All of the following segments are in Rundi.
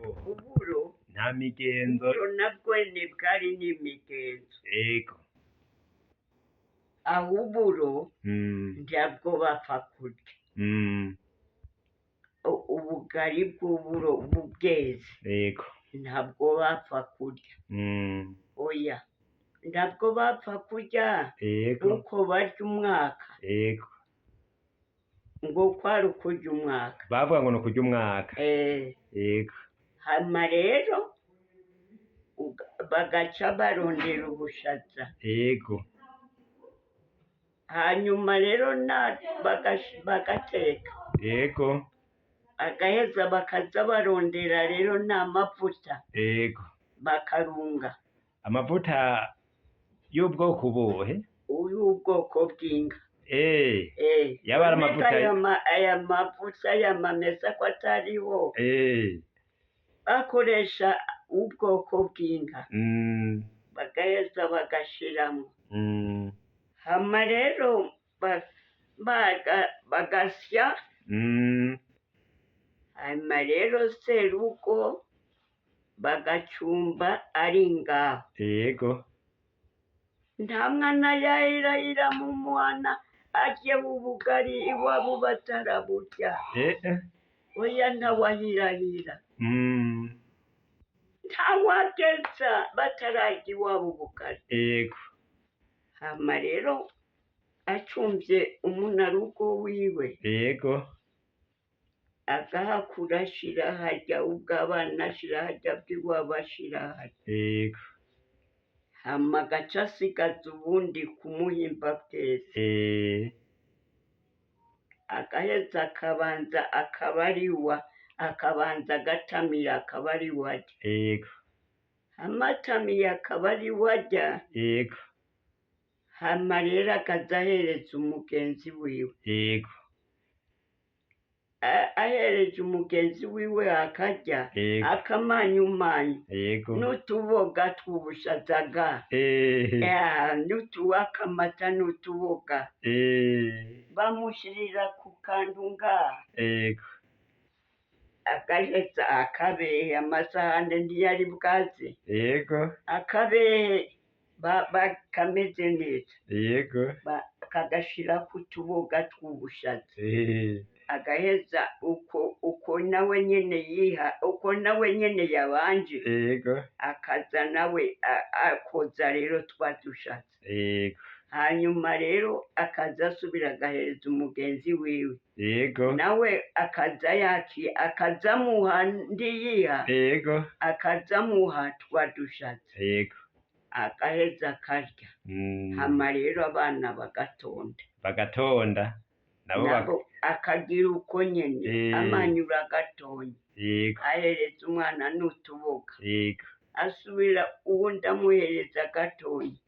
Uburo Nta migenzo. Uburo nabwene bwari n'imigenzo. Ego. Aho uburo ntabwo bapfa kurya. Ubugari bw'uburo bweze ntabwo bapfa kurya. Oya, ntabwo bapfa kurya nkuko barya umwaka. Ngo kwari ukurya umwaka. Bavuga ngo ni ukurya umwaka. Eh. Hama rero bagaca barondera ubushaza. Hanyuma rero na bagateka. Bagaheza bakaza barondera rero n'amavuta. Bakarunga. Amavuta y'ubwoko ubuhe? Y'ubwoko bw'inka. Eh. Yaba ari Mbega amavuta aya mavuta y'amamesa ko atariho? Bakoresha ubwoko bw'inka. Bagaheza bagashiramwo. Hama rero bagasya. Hanyuma rero serugo bagacumba ari ngaho. Nta mwana yahirahira mu muhana arye ubugari iwabo bataraburya. Oya, ntawahirahira. Ntawageza batararya iwabo ubugari. Hama rero acumvye umunarugo wiwe. Agahakura ashira harya ubw'abana, ashira harya bw'iwabo, ashira harya. Hama agaca asigaza ubundi kumuhimba bwese. Agaheza akabanza akabariwa, akabanza agatamira akaba ariwe arya. Amatamiye akaba ariwe arya. Hama rero akaza ahereza umugenzi wiwe. Ahereje umugenzi wiwe akarya. Akamanyumanyu. N'utuboga tw'ubushazaga. N'utuwakamata n'utuboga. Bamushirira ku kantu ngaha. Agaheza akabehe, amasahane ntiyari bwaze. Akabehe kameze neza. Kagashirako utuboga tw'ubushaza. Agaheza uko nawe nyene yiha, uko nawe nyene yabanje. Akaza nawe akoza rero twa dushaza. Hanyuma rero akaza asubira agahereza umugenzi wiwe. Nawe akaza yaki akaza amuha ndiyiha. Akaza amuha twa dushaza. Agaheza akarya. Hama rero abana bagatonda. Bagatonda. Nabo Nabo akagira uko nyene. Amanyura gatonya. Ahereza umwana n'utuboga. Asubira uwundi amuhereza gatonya.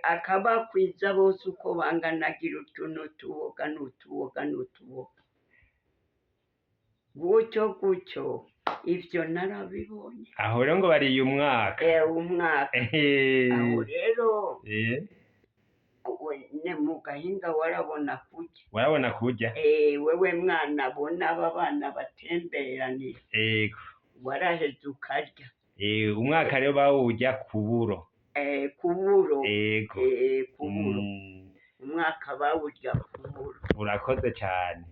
Akabakwiza bose uko bangana, agira utu n'utuboga n'utuboga n'utuboga. Gutyo gutyo, ivyo narabibonye. Aho rero ngo bariye umwaka. Umwaka. Aho rero ne mu gahinga warabona kurya. Warabona kurya. Wewe mwana bona aba bana batemberanira. Waraheza ukarya. Umwaka rero bawurya ku buro. Kuburo. Kuburo. Umwaka bawurya kuburo. Urakoze cane.